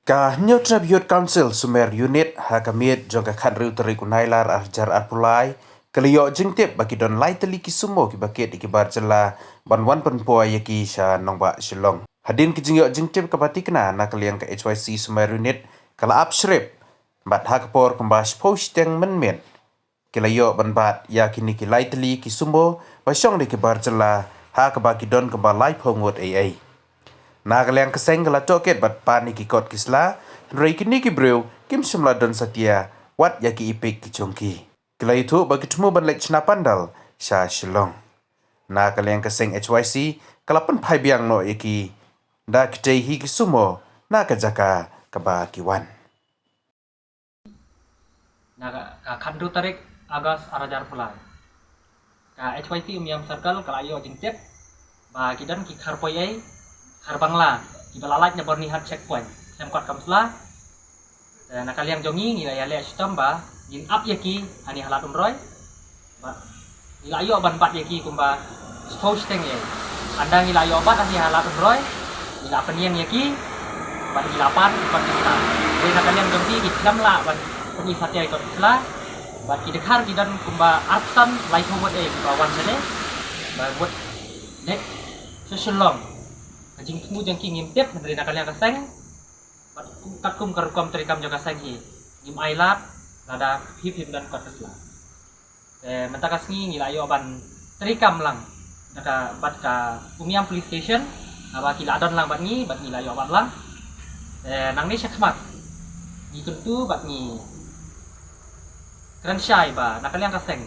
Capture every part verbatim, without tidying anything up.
Ka Hynñiewtrep Youth Council Sumer Unit ha ka miet jong ka khathynriew tarik u Nailar arhajar arphew lai ka la ïoh jingtip ba ki don lai tylli ki sumo kiba kit ïa ki bar jylla ban wan pynpoi ïa ki sha nongbah Shillong. Hadien ka jingïoh jingtip kaba thikna na ka liang ka H Y C Sumer Unit ka la ap shrip bad ha ka por kumba shiphew shiteng mynmiet ki la ïoh ban bat ïa kine ki lai tylli ki sumo ba shong da ki bar jylla ha kaba ki don kumba laiphew ngut ei ei. Na ka liang ka seng ka la tohkit bad pan ïa ki kot ki sla, hynrei kine ki briew kim shym la don satia wat ïa ki epek ki jong ki. Ki la ïathuh ba ki thmu ban leit shna pandal sha Shillong. Na ka liang ka seng H Y C ka la pynphai biang noh ïa ki da kitei hi ki sumo na ka jaka kaba ki wan. Na ka, ka khathynriew tarik August arhajar arphew lai, ka H Y C Umiam Circle ka la ïoh jingtip ba ki don ki kharpoi ei, khar Bangla, kiba la lait na Byrnihat checkpoint khlem kot kam sla. Te na ka liang jong ngi ngi la ïaleh shitom ba ngin ap ïa ki ha ine ha Lad Umroi. Bad ngi la ïoh ban bat ïa ki kumba shiphew shiteng ei. Ynda ngi la ïoh bat ha ine ha Lad Umroi, ngi la pynïeng ïa ki bad ngi la pan ki kot ki sla. Hynrei na ka liang jong ki ki khlem lah ban pyni satia ïa ki kot ki sla. Bad ki dkhar ki don kumba arphew san laiphew ngut ei kiba wan shane ba mut dei sha Shillong. Ka jingthmu jong ki ngim tip, hynrei na ka liang ka seng bad katkum ka rukom treikam jong ka seng hi, ngim ailad lada phim don kot ka sla. Te mynta ka sngi ngi la ïoh ban treikam lang da ka, bad ka Umiam Police Station, haba ki la don lang bad ngi bad ngi la ïoh bat lang. Te nangne shakhmat ngi kyntu bad ngi kren shai ba na ka liang ka seng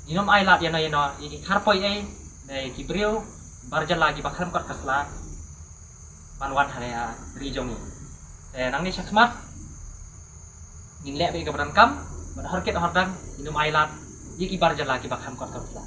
ngin ym ailad ïano ïano ïa ki kharpoi ei ne ki briew bar jylla kiba khlem kot ka sla ban wan ha ri jong ngi. Te nangne shakhmat ngin leh beit kaba donkam bad hor kit hor dang ngin ym ailad ïa ki bar jylla kiba khlem kot ka sla.